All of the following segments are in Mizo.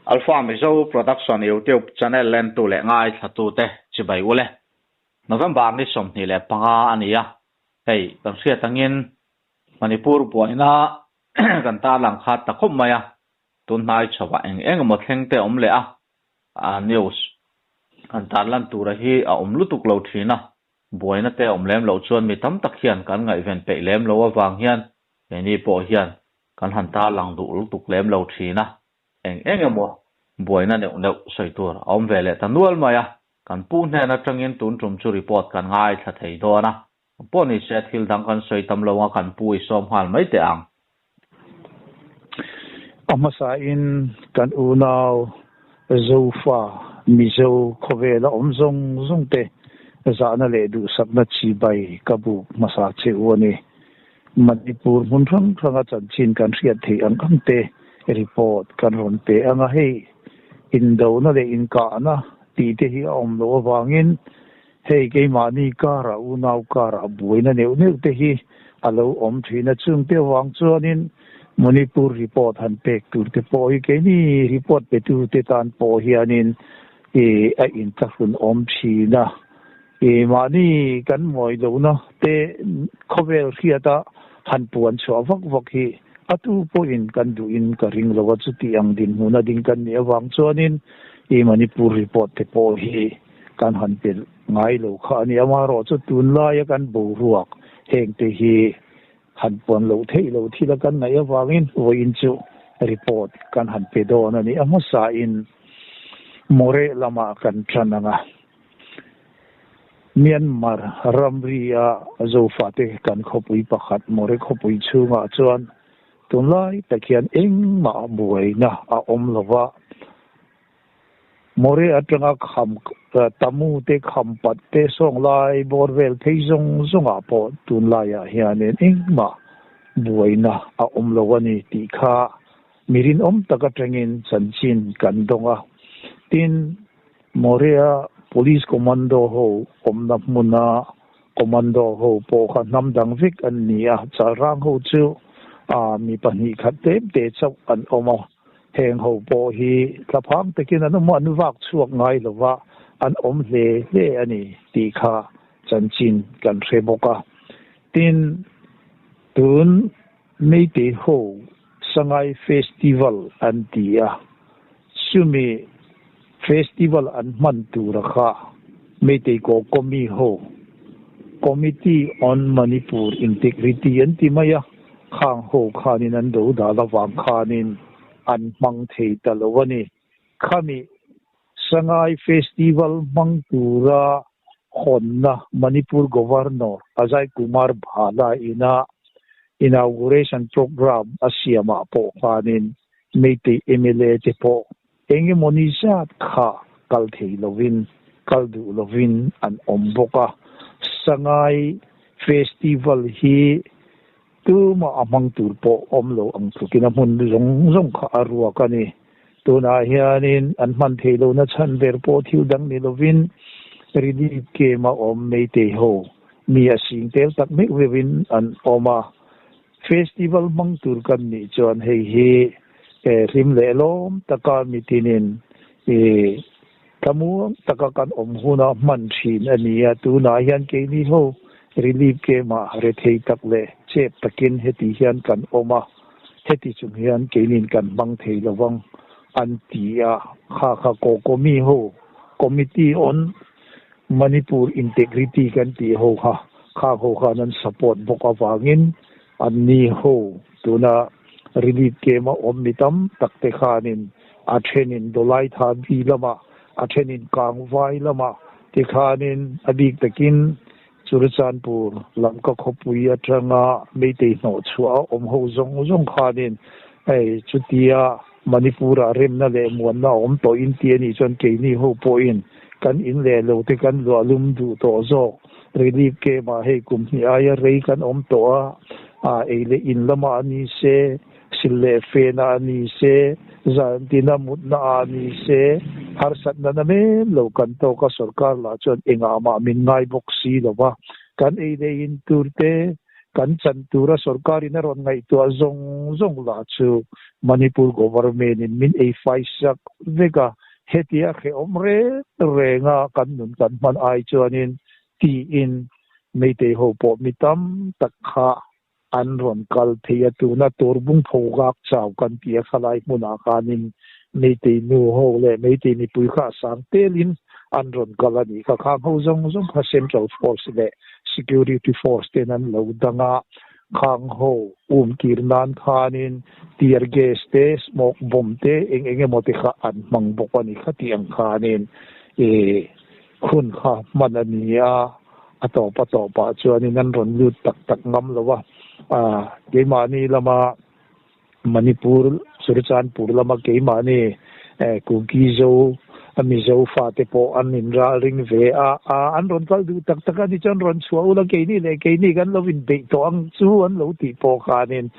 Alpha Mizo Production YouTube channel lentu leh ngaithlatute chibai ule. November ni 25 a ni a, hei kan hriat angin Manipur buaina kan tarlang khat ta khawp mai a, tunhnai chhovah eng eng emaw thleng te awm leh a, news kan tarlan tura hi a awm lutuk lo thin a, buaina te awm lem loh chuan mi tam tak hian kan ngaihven peih lem lo avang hian keini pawh hian kan han tarlang duh lutuk lem lo thin a, eng eng emaw buaina neuh neuh sawi tur a awm ve leh ta nual mai a, kan pu hnen atangin tun tum chu report kan ngaithla thei dawn a, pawh ni se thil dang kan sawi tam lo anga kan pu i sawm nghal mai teh ang. A hmasain kan unau Zofa Mizo khawvela awm zawng zawng te zahna leh duhsakna chibai ka buk hmasa che u a ni. Manipur hmun hrang hranga chanchin kan hriat theih ang ang te report kan rawn pe ang a, hei indona leh inkahna tih te hi a awm loh avangin Hei keimahni karah unau karah buaina neuh neuh te hi a lo awm thin a, chungte avang chuanin Manipur report han pek tur te pawh hi keini report petu te tan pawh hianin ih a inthlahrun awm thin a. Ih mahni kan mawi lohna te khawvel hriata han puan chhuah vak vak hi a tu pawhin kan duhin ka ring lo a, chuti ang dinhmuna ding kan nih avang chuanin ih Manipur report te pawh hi Kan han pelh ngai lo kha a ni. Amaherawhchu tunlaia kan boruak hengte hi han puan loh theih loh thila kan ngaih avangin vawiin chu report kan han pe dawn a ni. A hmasain Moreh lamah kan tan ang a, Myanmar ramria Zofate kan khawpui pakhat Moreh khawpui chhungah chuan tunlai tak hian engmah buaina a awm lo va. More atanga kham tamu te kham pat te sawng lai bawr vel phei zawng zawngah pawh tunlaiah hianin engmah buaina a awm lo a ni tih kha mi rinawm tak atangin chanchin kan dawng a. Tin, Morea Police Commando ho awmna hmuna Commando ho pawh kha hnam dang vek an ni a, chalrang ho chu mi pahnih khat tlem te chauh an awm a. Heng ho pawh hi thlaphang takin an awm a, an vak chhuak ngai lo va, an awm hle hle a ni tih kha chanchin kan hre bawk a. Tin, tun Meitei ho Sangai Festival an ti a, chumi Festival an hman tura kha Meitei Kaw Komi ho Committee on Manipur Integrity an ti mai a, khang ho khanin an do dal avang khanin an hmang thei ta lo a ni. Khami Sangai Festival hmang tura hawnna Manipur Governor Ajay Kumar Bhalla ina inauguration programme a siamah pawh khanin Meitei mla te pawh Eng emaw ni zat kha kal thei lovin, kal duh lovin an awm bawk a. Sangai Festival hi tumah a hmang tur pawh awm lo ang tlukin a hmun zawng zawng kha a ruak a ni. Tunah hianin an hman thei lohna chhan ber pawh thil dang ni lovin relief camp a awm Meitei ho mi a sing tel tak meuh meuhin an awm a. Festival hmang tur kan nih chuan hei hi hlim leh lawm taka mitinin thlamuang taka kan awm huna hman thin a ni a, tunah hian keini ho relief camp-ah rethei tak leh chep takin heti hian kan awm a, heti chung hian keinin kan hmang thei lo vang an ti a, kha kha Kokomi ho Committee on Manipur Integrity kan tih ho kha khang ho khan an support bawk avangin anni ho tuna relief camp a awm mi tam tak te khanin a thenin Dawlaitha bi lamah a thenin Kangvai lamah te khanin a bik takin Churachandpur Lamka khawpui atanga Meitei hnawh chhuah a awm ho zawng zawng khanin hei chutia Manipur-ah remna leh muanna a awm tawh in ti a nih chuan keini ho pawhin kan in leh lo te kan luah lum duh tawh zawk. Relief camp-ah hei kum hnih aia rei kan awm tawh a, a ei leh in lamah a ni se, sil leh fenah a ni se, zan tina mutna ah a ni se, harsatna na mem lo kan tawk a, sorkar lah chuan engah mah min ngai bawk si lo va, kan ei leh in tur te. Kan chan tura sorkarin a rawn ngaihtuah zawng zawng lah chu Manipur government in min ei fai sak vek a, hetia hrehawm reng renga kan nun kan hman ai chuanin tiin Meitei ho pawh mi tam tak kha an rawn kal phei a, tuna Turbung Phogak chau kan ti a khalai hmunah khanin Meitei nu ho leh Meitei mipui kha a sang telin an rawn kal a nih kha. Khang ho zawng zawng kha Central Force leh Security Force ten an lo dang a, khang ho um kir nan khanin tear gas te, smoke bomb te eng eng emaw te kha an hmang bawk a ni kha tih ang khanin ih hun kha hman a ni a, a tawp a tawpah chuanin an rawn lut tak tak ngam lo a, keimahni lama Manipur Churachandpur lama keimahni Kuki Zo Mizo fate pawh an inralring ve a, an rawn kal duh tak tak a ni chuan rawn chhuah ula keini leh keini kan lo inbeih tawh ang chu an lo tih pawh khanin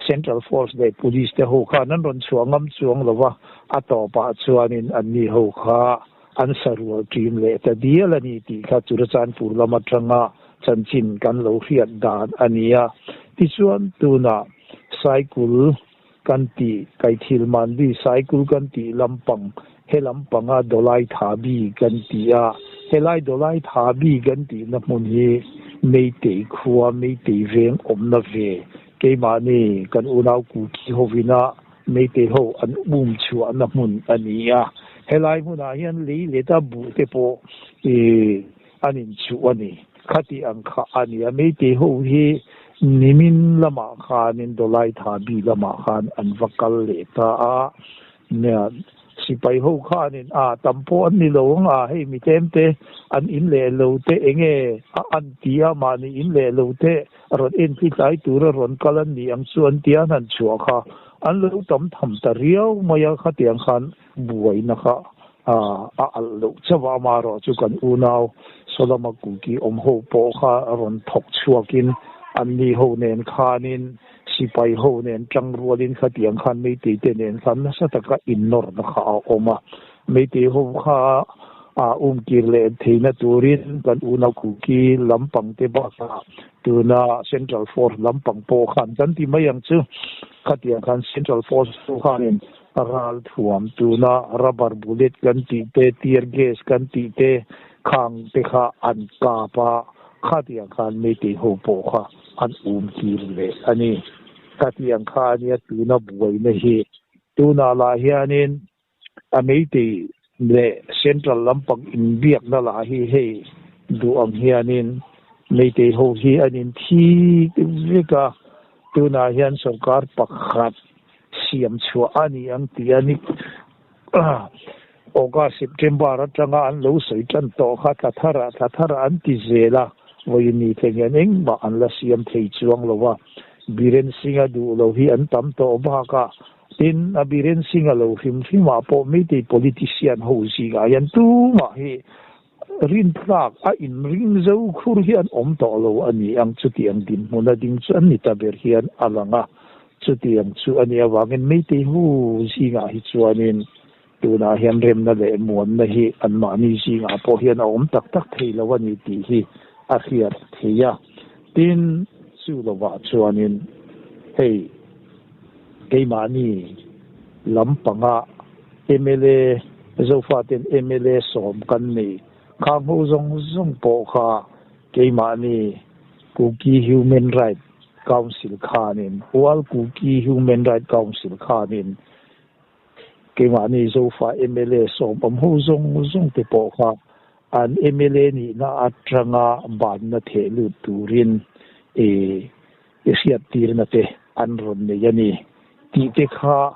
Central Force leh Police te ho khan an rawn chhuah ngam chuang lo va, a tawpah chuanin anni ho kha An sarual ṭim leh ta dial a ni tih kha Churachandpur lam aṭanga chanchin kan lo hriat dan a ni a. Tichuan, tunah Saikul kan tih, Kaithil Manbi Saikul kan tih lampang, he lampanga Dawlai Thabi kan ti a. Helai Dawlai Thabi kan tihna hmun hi Meitei khua, Meitei veng awmna ve, keimahni kan unau Kuki hovina Meitei ho an um chhuahna hmun a ni a, helai hmunah hian lei leta buh te pawh ih an inchuh a ni. Khati ang kha a ni a, Meitei ho hi nimin lamah khanin Dawlai Thabi lamah khan an va kal leh ta a, nia sipai ho khanin a tam pawh an ni lo ang a, hei mi tlem te an in leh lo te enge a an ti a, mahni in leh lo te rawn entli tlai tura rawn kal an ni ang chu an tia an han chhuah kha an lo tam tham ta riau mai a, khatiang khan buaina kha a alh loh chauh a, amaherawh chu kan unau Solama Kuki awm ho pawh kha rawn thawk chhuakin anni ho nen khanin sipai ho nen tang rualin khatiang khan Meitei te nen khan nasa taka innawrna kha a awm a, Meitei ho kha a umkir leh theihna turin kan unau Kuki lampang te bakah tuna Central Force lampang pawh khan kan ti mai ang chu. Khatiang khan Central Force ho khanin ral thuam tuna rubber bullet kan tih te, tear gas kan tih te khang te kha an kap a, khatiang khan Meitei ho pawh kha an umkir leh a ni. Khatiang kha a nia tuna buaina hi. Tunah lah hianin A Meitei leh Central lampang inbiakna lah hi hei duh ang hianin Meitei ho hi an inthi vek a, tunah hian sorkar pakhat siam chhuah a ni ang tih a ni. August, September atanga an lo sawi tan tawh kha thla tharah thla tharah an ti zel a, vawiin ni thleng hian engmah an la siam thei chuang lo a, Biren Singh-a duh lo hi an tam tawh bakah Tin, a Biren Singh a lo hrim hrimah pawh Meitei politician ho zingah hian tumah hi rintlak a inring zo khur hi an awm tawh lo a ni ang. Chutiang dinhmun a ding chu an ni ta ber hian a lang a. Chutiang chu a nih avangin Meitei ho zingah hi chuanin tunah hian remna leh muanna hi anmahni zingah pawh hian a awm tak tak thei lo a ni tih hi a hriat theih a. Tin, chu lovah chuanin hei. Keimahni lampanga mla, Zofaten mla sawm kan nei. Khang ho zawng zawng pawh kha keimahni Kuki Human Right Council khanin, World Kuki Human Right Council khanin keimahni Zofa mla sawm awm ho zawng zawng te pawh kha an mla nihna atanga banna theh lut turin i I hriattirna te an rawn nei a ni tih te kha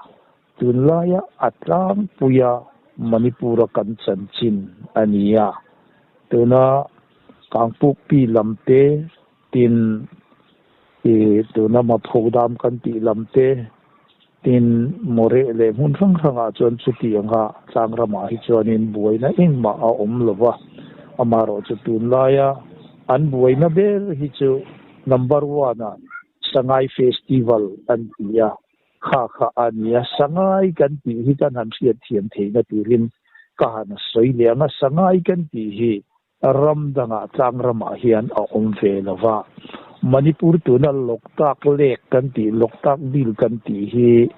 tunlaia a tlangpuia Manipur-a kan chanchin a ni a. Tuna Kangpukpi lam te tin i tuna Maphodam kan tih lam te tin Moreh leh hmun hrang hrangah chuan chuti anga tlang ramah hi chuanin buaina engmah a awm lo va, amaherawhchu tunlaia an buaina ber hi chu number one ah Sangai Festival an ti a, kha kha a ni a, Sangai kan tih hi kan han hriatthiam theihna turin ka han sawi leh ang a, Sangai kan tih hi ram dangah tlang ramah hian a awm ve lo va. Manipur tuna Loktak Lake kan tih, Loktak Bil kan tih hi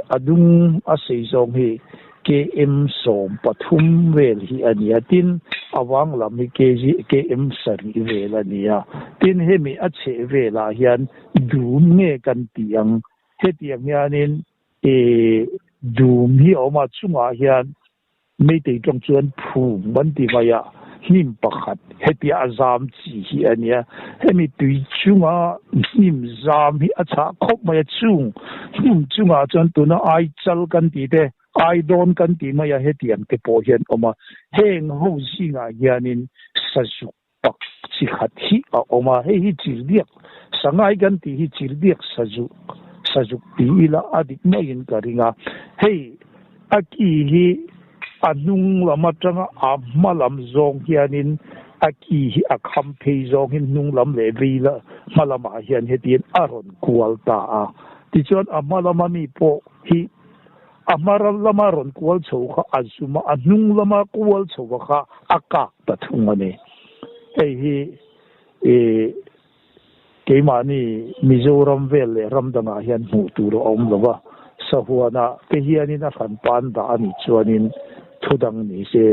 a dung a sei zawng hi KM 13 vel hi a ni a, tin a vang lam hi KM 7 vel a ni a. Tin hemi a chheh velah hian dum nge kan tih ang? Hetiang hianin dum hi a awm a, chungah hian Meitei tawng chuan phum an ti mai a, hnim pakhat hetia a zam chi hi a nia. Hemi tui chunga hnim zam hi a chhah khawp mai a, chung hnim chungah chuan tuna ai chal kan tih te, ai dawn kan tih mai a, hetiang te pawh hian awm a. Heng ho zingah hianin sazuk pak chi khat hi a awm a, hei hi chirdiak sangai kan tih hi chirdiak sazuk sazuk ti ila a dik maiin ka ring a, hei a ki hi a hnung lam atanga a hma lam zawng hianin a ki hi a kham phei zawngin hnung lam leh vei la hma lamah hian hetiang a rawn kual ta a, tichuan a hma lama mi pawh hi A hma lama rawn kual chho kha a zum a, a hnung lama kual chho kha a kak ta thung a ni. Hei hi i keimahni Mizoram vel leh ram dangah hian hmuh tur a awm lo va, sahuanah te hianin a hran pan dah a nih chuanin thu dang ni se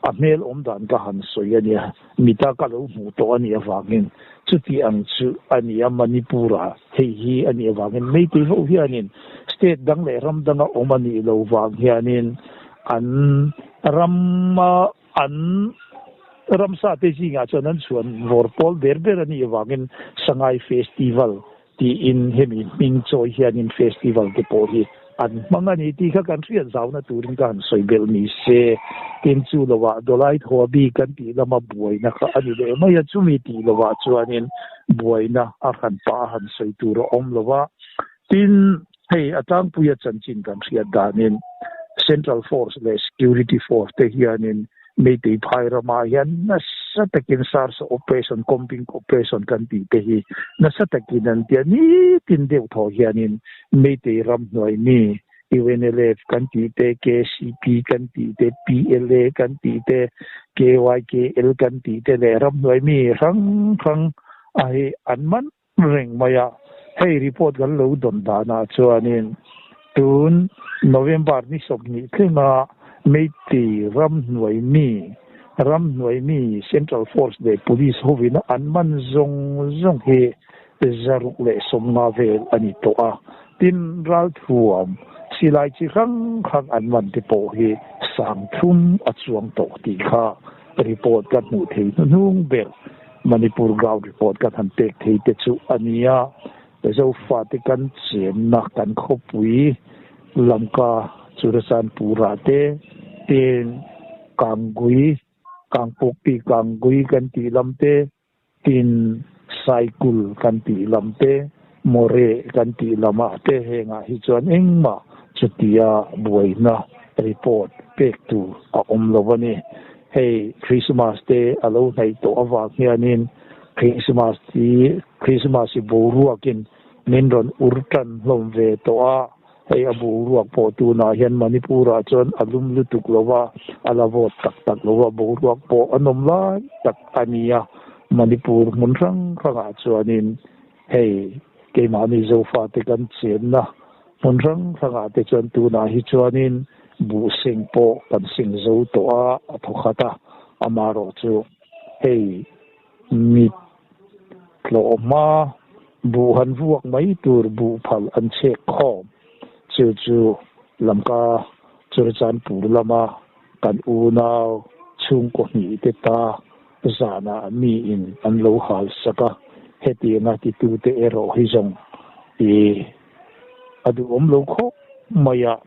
a hmel awm dan ka han sawi a nia, mita ka lo hmuh tawh a nih avangin chuti ang chu a ni a, Manipur-ah hei hi a nih avangin Meitei ho hianin state dang leh ram danga awm a nih lo vang hianin an rama an ramsa te zingah chuan an chhuan vawr pawl ber ber a nih avangin Sangai Festival tiin hemi hming chawi hianin festival te pawh hi an hmang a ni tih kha kan hriat zauna turin ka han sawi belh ni se. Tin chu lovah Dawlai thaw bik kan tih lama buaina kha a ni leh mai a, chumi tih lovah chuanin buaina a hran pah a han sawi tur a awm lo va. Tin, hei a tlangpuia chanchin kan hriat danin Central Force leh Security Force te hianin Meitei phai ramah hian nasa takin SARS operation, combing operation kan tih te hi nasa takin an ti a, nitin deuh thaw hianin Meitei ramhnuai mi UNLF kan tih te, KCP kan tih te, PLA kan tih te, KYKL kan tih te leh ramhnuai mi hrang hrang a hi an man reng mai a, hei report kan lo dawn danah chuanin tun November ni 20 thlenga Meitei ramhnuai mi ramhnuai mi Central Force leh Police hovin an man zawng zawng hi 150 vel a ni tawh a, tin ralthuam silai chi hrang hrang an man te pawh hi 3000 a chuang tawh tih kha report kan hmuh thei hnuhnung ber. Manipur ground report kan han pek thei te chu a ni a, Zofate kan chenna kan khawpui Lamka Churachandpur-ah te tin Kangui, Kangpokpi Kangui kan tih lam te, tin Saikul kan tih lam te, More kan tih lamah te hengah hi chuan engmah chutia buaina report pek tur a awm lo a ni. Hei Christmas te a lo hnaih tawh avang hianin Christmas hi Christmas hi boruakin min rawn ur tan hlawm ve tawh a, hei a boruak pawh tunah hian Manipur-ah chuan a lum lutuk lo va, a la vawt tak tak lo va, boruak pawh a nawm lai tak a ni a, Manipur hmun hrang hrangah chuanin hei keimahni Zofate kan chenna Hmun hrang hrangah te chuan tunah hi chuanin buh seng pawh kan seng zo tawh a, a thaw khat a, amaherawh chu hei mit tlawh hma buh han vuak mai tur buh phal an chhek khawm chu chu Lamka Churachandpur lama kan unau chhungkaw hnih te ta zanah miin an lo hal sak a, hetianga titute erawh hi zawng i A duhawm lo khawp mai a,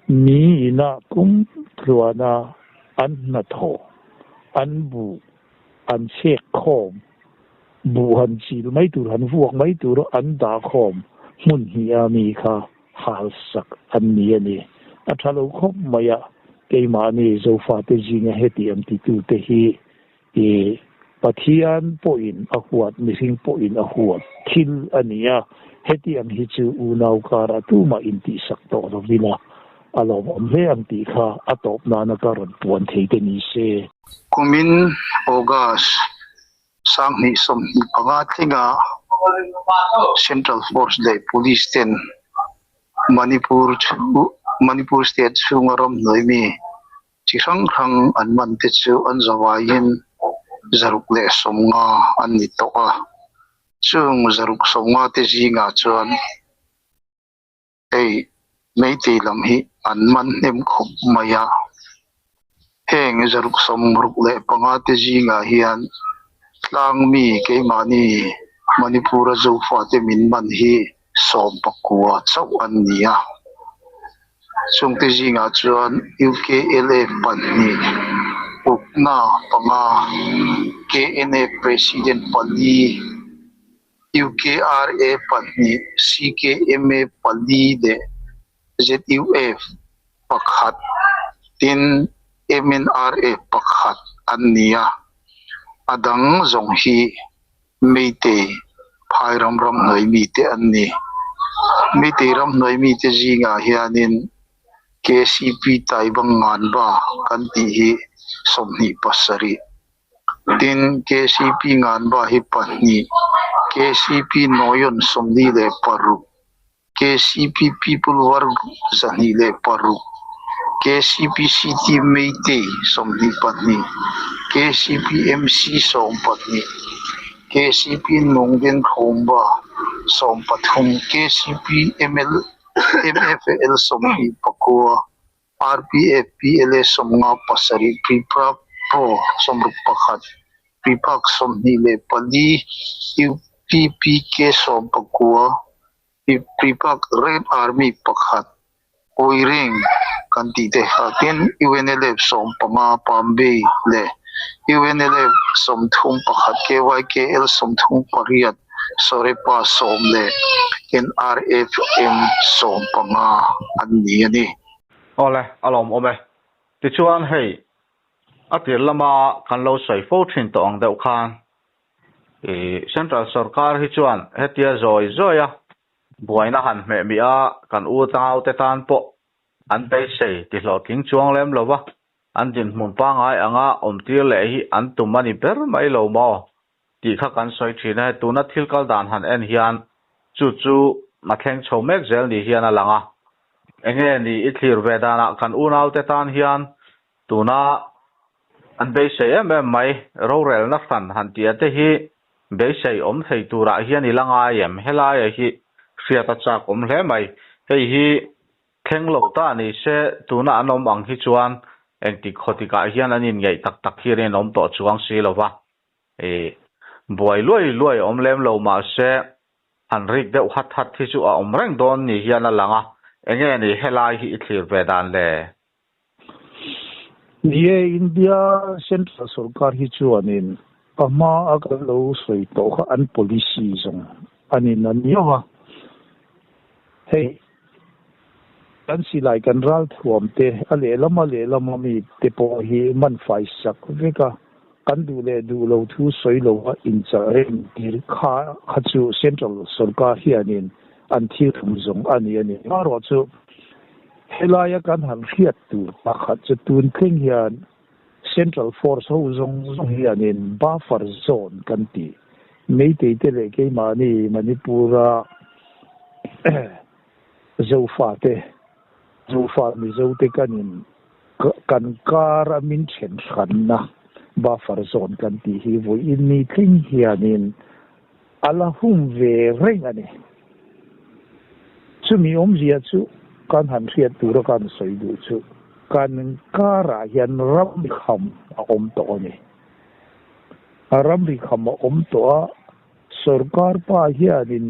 mi inah kum tluana an hnathawh, an buh an chhek khawm, buh han chil mai tur, han vuak mai tur an dah khawm hmun hnih a mi kha hal sak an ni a ni. A tha lo khawp mai a, keimahni Zofate zinga heti ang titute hi I Pathian pawhin a huat, mihring pawhin a huat thil a ni a, heti ang hi chu unau karah tumah intihsak tawh lo ila a lawmawm hle ang tih kha a tawp nana ka rawn puan thei te ni se. Kumin August 2025 thlenga. Central Force leh Police ten Manipur Manipur State chhunga ramhnuai mi chi hrang hrang an man te chu an zavaiin 150 an ni tawh a, chung 150 te zingah chuan Hei Meitei lam hi an man hnem khawp mai a, heng 165 te zingah hian tlangmi keimahni Manipur-a Zofate min man hi 19 chauh an ni a. Chungte zingah chuan UKLF pahnih, Ukna panga, KNF President pali, UKRA pahnih, CKMA pali leh ZUF pakhat tin MNRF pakhat an ni a, a dang zawng hi Meitei phai ram ramhnuai mite an ni. Meitei ramhnuai mite zingah hianin KCP Taibang Nganba kan tih hi 27 Tin, KCP Nganba hi pahnih, KCP Nawion 46, KCP People War 106, KCP City Meitei 22, KCP MC 12, KCP Nungden Khawmba 13, KCP ML MFL 29, RPF PLA 57 Preprag Pro 61 Preprag 24 UPPK 19 Preprag Red Army pakhat Oireng kan tih te kha tin UNLF 15 Pambei leh UNLF 31 KYKL 38 Sorepa sawm leh NRFM 15 an ni a ni. Awle, a lawmawm e. Tichuan hei, a tir lama kan lo sawi fo thin tawh ang deuh khan i Central sorkar hi chuan hetia zawi zawi a buaina han hmeh mih a, kan u tlangaute tan pawh an beisei ti hlawhtling chuang lem lo va, an dinhmun pangngai anga awmtir leh hi an tum a ni ber mai lo maw? Tih kha kan sawi thin a, hei tuna thil kal dan han en hian chu chu a thleng chho mek zel ni hian a lang a. Enge ni i thlir ve danah kan unaute tan hian tuna an beisei em em mai rorelna hran han tih a te hi beisei awm thei turah hian i la ngai em? Helaia hi hriat a chak awm hle mai. Hei hi Thleng lo ta ni se, tuna an awm ang hi chuan engtik khawtikah hian an inngeih tak tak hi an awm tawh chuang si lo va. I buai luai luai awm lem lo mah se, han rik deuh hat hat hi chu a awm reng dawn ni hian a lang a, enge ni helai hi i thlir ve dan le? Ni e, India Central sorkar hi chuanin a hma a kan lo sawi tawh kha an policy zawng a ni na niau a, hei kan silai kan ral thuam te a lehlam a lehlam a mi te pawh hi man fai sak vek a, kan duh leh duh lo thu sawi lo a inchalh reng tir kha kha chu Central sorkar hianin an thil thum zawng a ni a ni. Amaherawhchu helaia kan han hriat tur pakhat chu tun thleng hian Central Force ho zawng zawng hianin buffer zone kan ti. Meitei te leh keimahni Manipur-a Zofate, Zofa Mizote kan in kan kar a min then hranna buffer zone kan tih hi vawiin ni thleng hianin a la hum ve reng a ni. Chumi awmzia chu kan han hriat tura kan sawi duh chu kan karah hian ramri kham a awm tawh a ni. Ramri kham a awm tawh a, sorkar pa hianin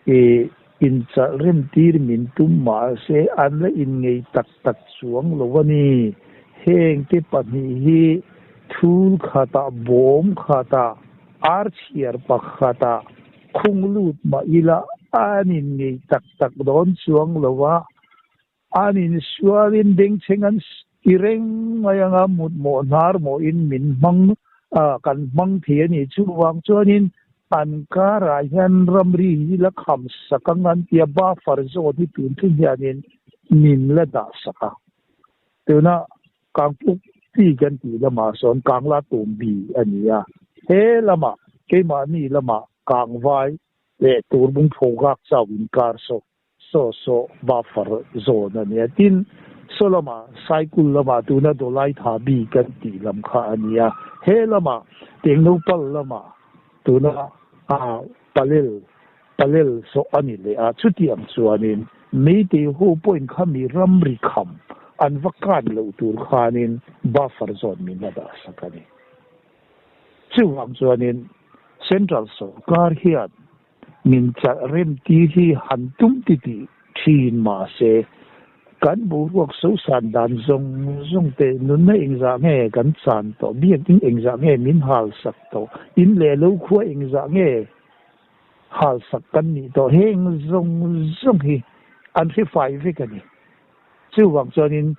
I inchalh remtir min tum mahse an la inngei tak tak chuang lo a ni. Heng te pahnih hi thul khatah bawm khatah ar chhiar pakhatah khung lut mah ila an inngei tak tak dawn chuang lo a. An insualin bengchheng an ti reng mai anga mut mawh hnar mawhin min hmang kan hmang thei a ni. Chuvang chuanin an karah hian ramri hi la kham sak ang an tia buffer zone hi tun thleng hianin min la dah sak a. Tuna Kangpuk chi kan tih lamah sawn Kangla tum bi a ni a, he lamah keimahni lamah Kangvai. leh Turbung Phogak chau inkar saw saw saw buffer zone a nia. Tin, saw lamah Saikul lamah tuna Dawlai tha bi kan tih lam kha a nia. He lamah Tengnopal lamah tuna Palel Palel saw a ni leh a. Chutiang chuanin Meitei ho pawhin khami ramri kham an va kan loh tur khanin buffer zone min la dah sak a ni. Chuvang chuanin Central sawrkar hian min chalh rem tir hi han tum ti tih thin mahse kan boruak sosan dan zawng zawng te nunna engzah nge kan chan tawh, biakinn engzah nge min hal sak tawh, in leh lo khua engzah nge hal sak kan nih tawh, heng zawng zawng hi an hre fai vek a ni. Chuvang chuanin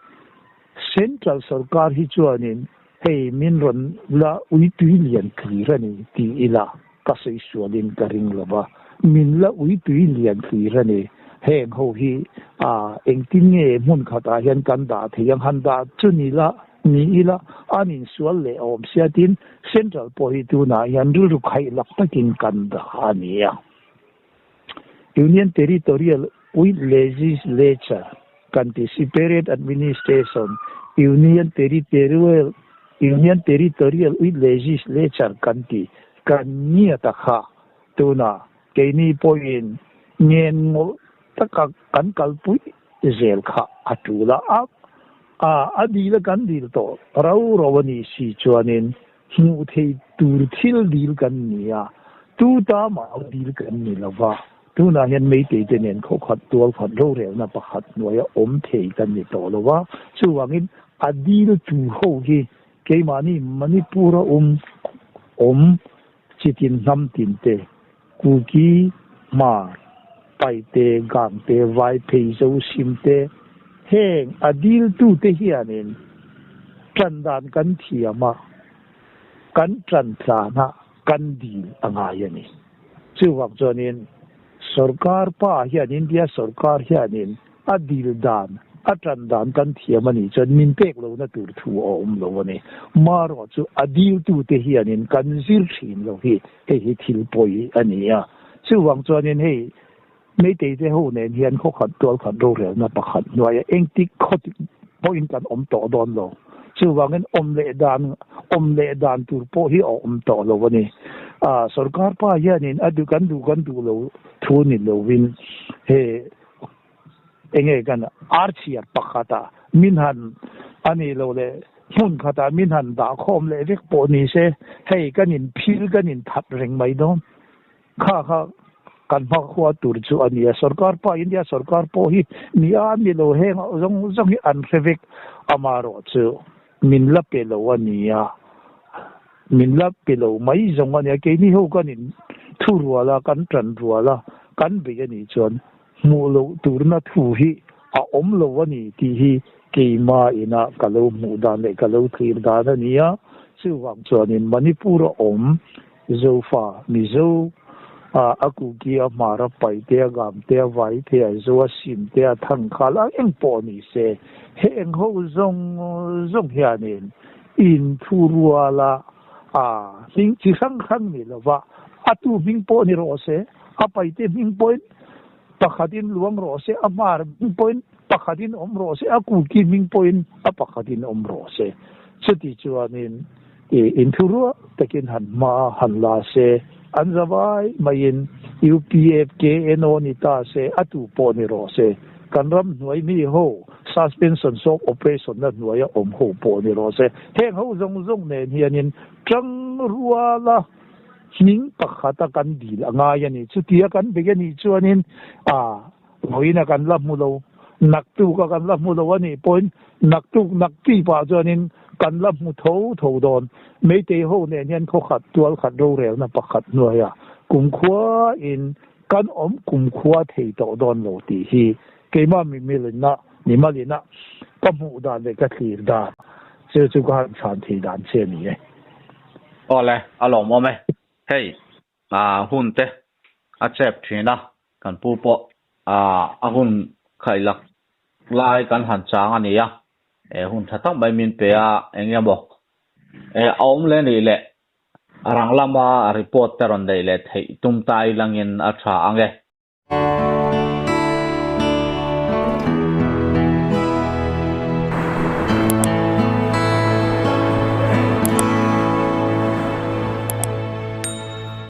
Central sawrkar hi chuanin hei min rawn la ui tui lian tlir a ni ti ila ka sawi sualin ka ring lo va, min la ui tui lian tlir a ni. Heng ho hi a engtin nge hmun khatah hian kan dah thei ang han dah chu ni la ni ila an insual leh awm sia tin Central pawh hi tunah hian rilru khaih lak takin kan dah a ni a. Union Territorial with Legislature kan ti Separate Administration Union Territorial Union Territorial with Legislature kan ti kan ngiat a kha tunah keini pawhin ngen ngawlh taka kan kalpui zel kha a tul a a a dil a kan dil tawh rau rau a nih si chuanin Hmuh theih tur thil dil kan ni a, tu ta mah dil kan ni lo va. Tunah hian Meitei te nen khawkhat tualkhat rorelna pakhat hnuaia awm thei kan ni tawh lo va. Chuvangin a dil tu ho hi keimahni Manipur-a awm awm chitin hnam tin te, Kuki, Hmar, Paite, Gangte, Vaiphei, Zosim te, heng a diltute hianin ṭan dan kan thiam a, kan ṭan tlan a, kan dil a ngai a ni. Chuvang chuanin sorkar pa hian, India sorkar hianin a dil dan, a ṭan dan kan thiam a nih chuan min pek lohna tur thu a awm lo a ni. Marawh chu a diltute hianin kan zir ṭhin lo hi hei hi thil pawi a ni a. Chuvang chuanin hei Meitei te ho nen hian khawkhat tualkhat rorelna pakhat hnuaia engtik khawtik pawhin kan awm tawh dawn lo. Chuvangin awm leh dan awm leh dan tur pawh hi a awm tawh lo a ni. Sorkar pa hianin a duh kan duh kan duh lo thu ni lovin he enge kan archhiar pakhata min han a nih loh leh hmun khatah min han dah khawm leh vek pawh ni se hei kan in phil kan in that reng mai dawn. Kha kha kan hmakhua tur chu a ni a, sorkar pa India sorkar pawh hi mi a ni lo heng zawng zawng hi an hre vek amaherawh chu min la pe lo a ni a, min la pe lo mai zawng a ni a, keini ho kan in thu rual a, kan tan rual a, kan bei a nih chuan hmuh loh turna thu hi a awm lo a ni tih hi keima ina ka lo hmuh dan leh ka lo thlir dan a ni a, chuvang chuanin Manipur a awm Zofa, Mizo, a a Kuki, a Hmar, a Paite, a Gamte, a Vaite, a Zo, a Simte, a Thangkhal, a eng pawh ni se, heng ho zawng zawng hianin inthu ruala a hming chi hrang hrang ni lova a tu hming pawh ni rawh se, a Paite hming pawhin pakhatin luang rawh se, a Hmar hming pawhin pakhatin awm rawh se, a Kuki hming pawhin a pakhatin awm rawh se. Chuti chuanin. Inthuruah takin han hma han la se, an zavai maiin UPF, KNO ni ta se, a tu pawh ni rawh se, kan ram hnuai mi ho suspension sawk operation na hnuaia awm ho pawh ni rawh se, heng ho zawng zawng nen hianin tang ruala hming pakhata kan dil a ngai a ni. Chutia kan bei a nih chuanin a vawiina kan la hmu lo, naktuka kan la hmu lo a nih pawhin naktuk nakti pah chuanin kan la hmu tho tho dawn. Meitei ho nen hian khawkhat tualkhat rorelna pakhat hnuaia kumkhuain kan awm kumkhua thei tawh dawn lo tih hi keimah mimilina nimalina ka hmuh dan leh ka thlir dan chu chu ka han chhan thei dan che a ni e. Awle, a lawmawm e. Hei, hun te a chep thin a, kan pu pawh a hun khaih lak lai kan han chang a ni a, hun tha tak mai min pe a, eng emaw a awm leh nih leh A rang lama report te rawn neih leh theih tum ta ilangin a tha ang e.